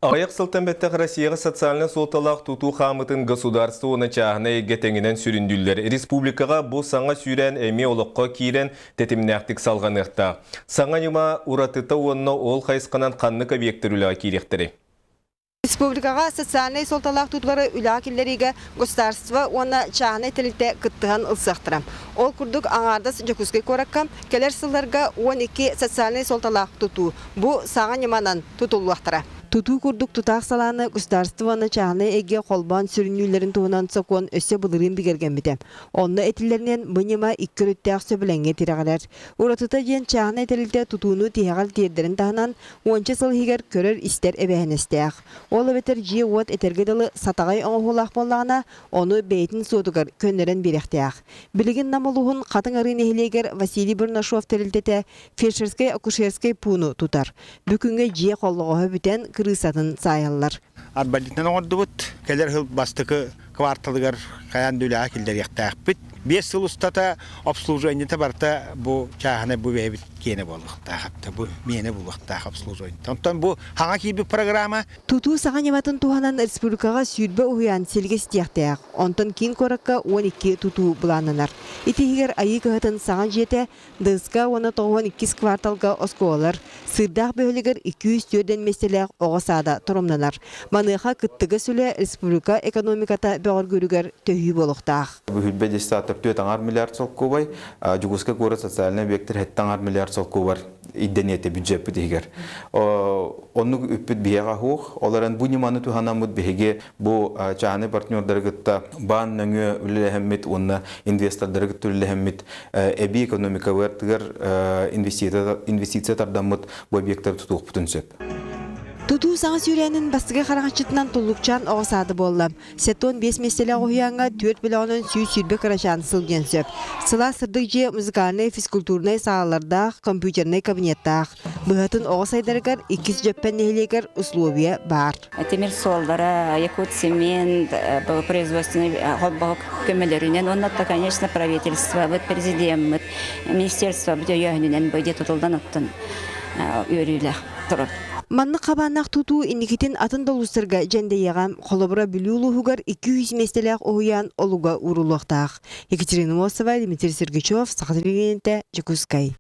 Аҕыйах сылтан бэттэх Россияҕа социальнай суолталаах тутуу хаамытын государство уонна чааһынай эйгэ тэҥинэн сүрүннүүллэр. Республикаҕа бу саҥа сүүрээн эмиэ олоххо киирэн, тэтимнээхтик салҕаныахтаах. Саҥа ньыма уратыта уонна ол хайысханан ханнык объектар үлэҕэ киириэхтэрий? Республикаҕа социальнай суолталаах тутуулары үлэҕэ киллэриигэ государство уонна чааһынай тэрилтэ кыттыһан ылсыахтара. Ол курдук аҥаардас Дьокуускай куоракка кэлэр сылларга 12 социальнай суолталаах тутуу бу саҥа ньыманан тутуллуохтара. Тутуу курдук тутаах салааны государство уонна чааһынай эйгэ холбоон сүрүннүүллэрин туһунан сокуон өссө былырыын бигэргэммитэ. Онно этиллэринэн, бу ньыма икки өрүттээх сөбүлэҥҥэ тирэҕирэр. Уратыта диэн чааһынай тэрилтэ тутууну тиһэҕэр тиэрдэрин таһынан, уонча сыл иһигэр көрөр-истэр эбээһинэстээх. Ол эбэтэр дьиэ-уот этэргэ дылы сатаҕай оҥоһуулаах буоллаҕына, ону бэйэтин суотугар көннөрөн биэриэхтээх. Билигин Нам улууһун Хатыҥ Арыы нэһилиэгэр Василий Бурнашов тэрилтэтэ фельдшерскэй-акушерскай пууну тутар. Бу күҥҥэ дьиэ холлоҕоһо бүтэн, кырыысатын саайаллар. Арбалитынан оҥордубут. Кэлэр сыл бастакы кварталыгар хайаан да үлэҕэ киллэриэхтээхпит. 5 сыл устата обслуживаниета барыта бу чааһынай бу бэйэбит киэнэ буолуохтаах, бу миэнэ буолуохтаах обслуживание. Онтон бу хаҥа киирбит программа Тутуу саҥа ньыматын туһанан республикаҕа 20 уһуйаан силгэ ситиэхтээх, онтон киин куоракка 12 тутуу былааннанар. Ити иһигэр Айыы кыһатын саҥа дьиэтэ ДСК уонна 92 кварталга оскуолалар, Сыырдаах бөһүөлэгэр 204 миэстэлээх оҕо саада торумнанар. Маныаха кыттыгас үлэ республика экономиката бөҕөргүүрүгэр төһүү буолуохтаах. Бүһүлбэ дьыссааттар 4,5 миллиард солкуобай, Дьокуускай куорат социальнай объектар 7,5 миллиард солкуобар ирдэниэтэ бюджеппит иһигэр. Оннук үппүт биһиэхэ суох. Ол эрэн бу ньыманы туһанаммыт биһиги бу чааһынай партнердары кытта баан нөҥүө үлэлэһэммит уонна инвестордары кытта үлэлэһэммит эбии экономикабытыгар инвестиция тардаммыт бу объектары тутуохпутун сөп. Тутуу саҥа сүүрээнин бастакы хараҥаччытынан Туллукчаан оҕо саада буолла. 75 миэстэлээх уһуйааҥҥа түөрт бөлөҕүнэн 120 кырачаан сылдьыан сөп. Сылаас сырдык дьиэ музыкальнай, физкультурнай саалалардаах, компьютернай кабинеттаах. Быһатын оҕо сайдарыгар иккис Дьөппөн нэһилиэгэр условия баар. Тимир суоллара, Якутцемент, производственный холбоһук көмөлөрүнэн уонна, конечно, правительствобыт, президеммит, министерствобыт өйөөһүнүнэн бу дьиэ тутуллан оттон үөрүүлээх турар. Маннык хабааннаах тутуу инникитин атын да улуустарга дьэндэйиэҕэ. Холобура, Бүлүү улууһугар 200 миэстэлээх уһуйаан олуга ууруллуохтаах. Екатерина Мосова, Дмитрий Сергучев, Саха телевидениетэ, Дьокуускай.